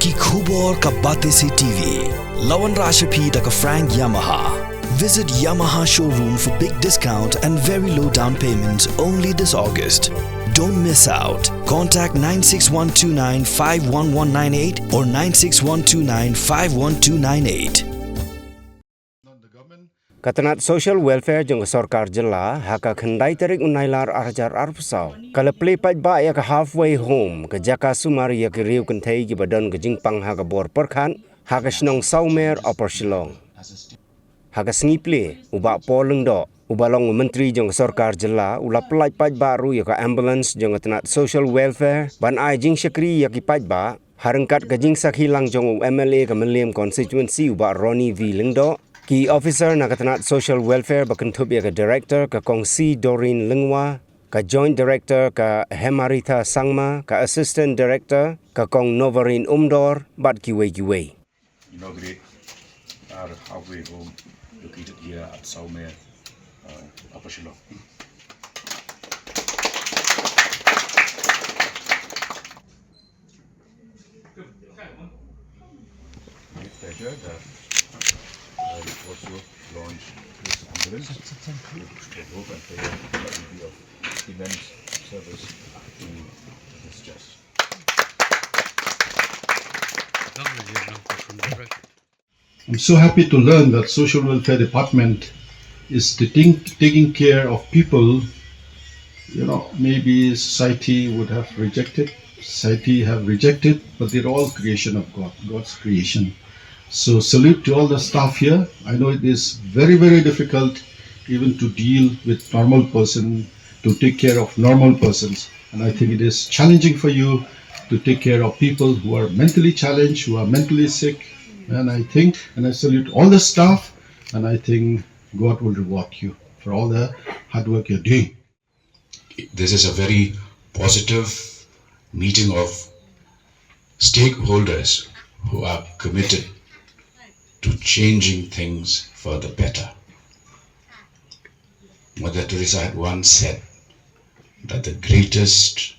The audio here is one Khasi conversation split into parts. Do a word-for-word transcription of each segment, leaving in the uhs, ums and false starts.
Ki khubor ka Batesi T V. La wanrah sha phi da ka Frank Yamaha. Visit Yamaha showroom for big discount and very low down payment only this August. Don't miss out. Contact nine six one two nine five one one nine eight or nine six one two nine five one two nine eight. Ka tnat Social Welfare jong ka sorkar jylla ha ka khyndai tarik u Nailar ar hajar arphew saw ka la plie paidbah ïa ka Halfway Home, ka jaka sumar ïa ki riew kynthei kiba don ka jingpang ha ka bor pyrkhat ha ka shnong Sawmer, Upper Shillong. Ha ka sngi plie, u Bah Paul Lyngdoh, uba long u Myntri jong ka sorkar jylla, u la plie paidbah ruh ïa ka ambulance jong ka tnat Social Welfare ban ai jingshakri ïa ki paidbah, ha ryngkat ka jingsakhi lang jong u M L A ka Mylliem constituency, u Bah Ronnie V Lyngdoh, ki officer na ka tnat Social Welfare ba kynthup ïa ka Director ka Kong C Doreen Lyngwa, ka Joint Director ka Hemaritha Sangma, ka Assistant Director ka Kong Novarine Umdor, bad kiwei kiwei. Inaugurate our Halfway Home located here at Sawmer, uh, Upper Shillong. With pleasure, the, uh, we also launch this ambulance, which I hope and pray will be of immense service to this trust. I'm so happy to learn that Social Welfare Department is taking, taking care of people, you know, maybe society would have rejected, society have rejected, but they're all creation of God, God's creation. So salute to all the staff here. I know it is very, very difficult even to deal with normal person, to take care of normal persons. And I think it is challenging for you to take care of people who are mentally challenged, who are mentally sick. And I think, and I salute all the staff, and I think God will reward you for all the hard work you're doing. This is a very positive meeting of stakeholders who are committed to changing things for the better. Mother Teresa had once said that the greatest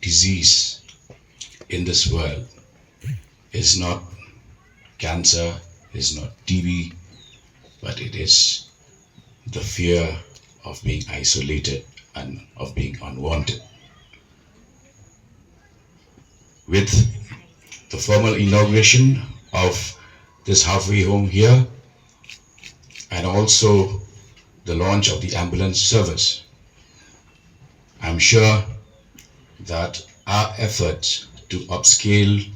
disease in this world is not cancer, is not T B, but it is the fear of being isolated and of being unwanted. With the formal inauguration of this Halfway Home here, and also the launch of the ambulance service, I'm sure that our efforts to upscale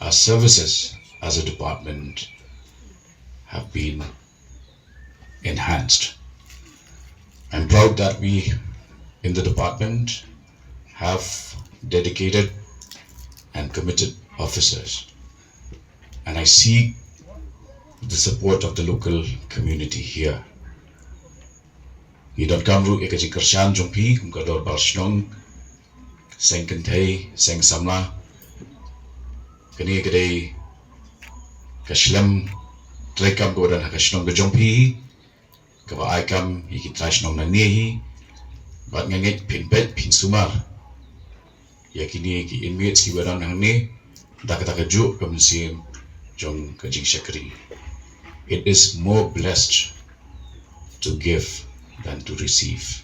our services as a department have been enhanced. I'm proud that we in the department have dedicated and committed officers, and I seek the support of the local community here. Ngi donkam ruh ïa ka jingkyrshan jong phi kum ka dorbar shnong, seng kynthei, seng samla. Kane ka dei ka shlem treikam kaba don ha ka shnong ka jong phi, kaba ai kam ïa ki trai shnong nangne hi. Bad nga ngeit phin peit phin sumar ïa kine ki inmates kiba don hangne da kata kajuh ka mynsiem jong ka jingshakri. It is more blessed to give than to receive.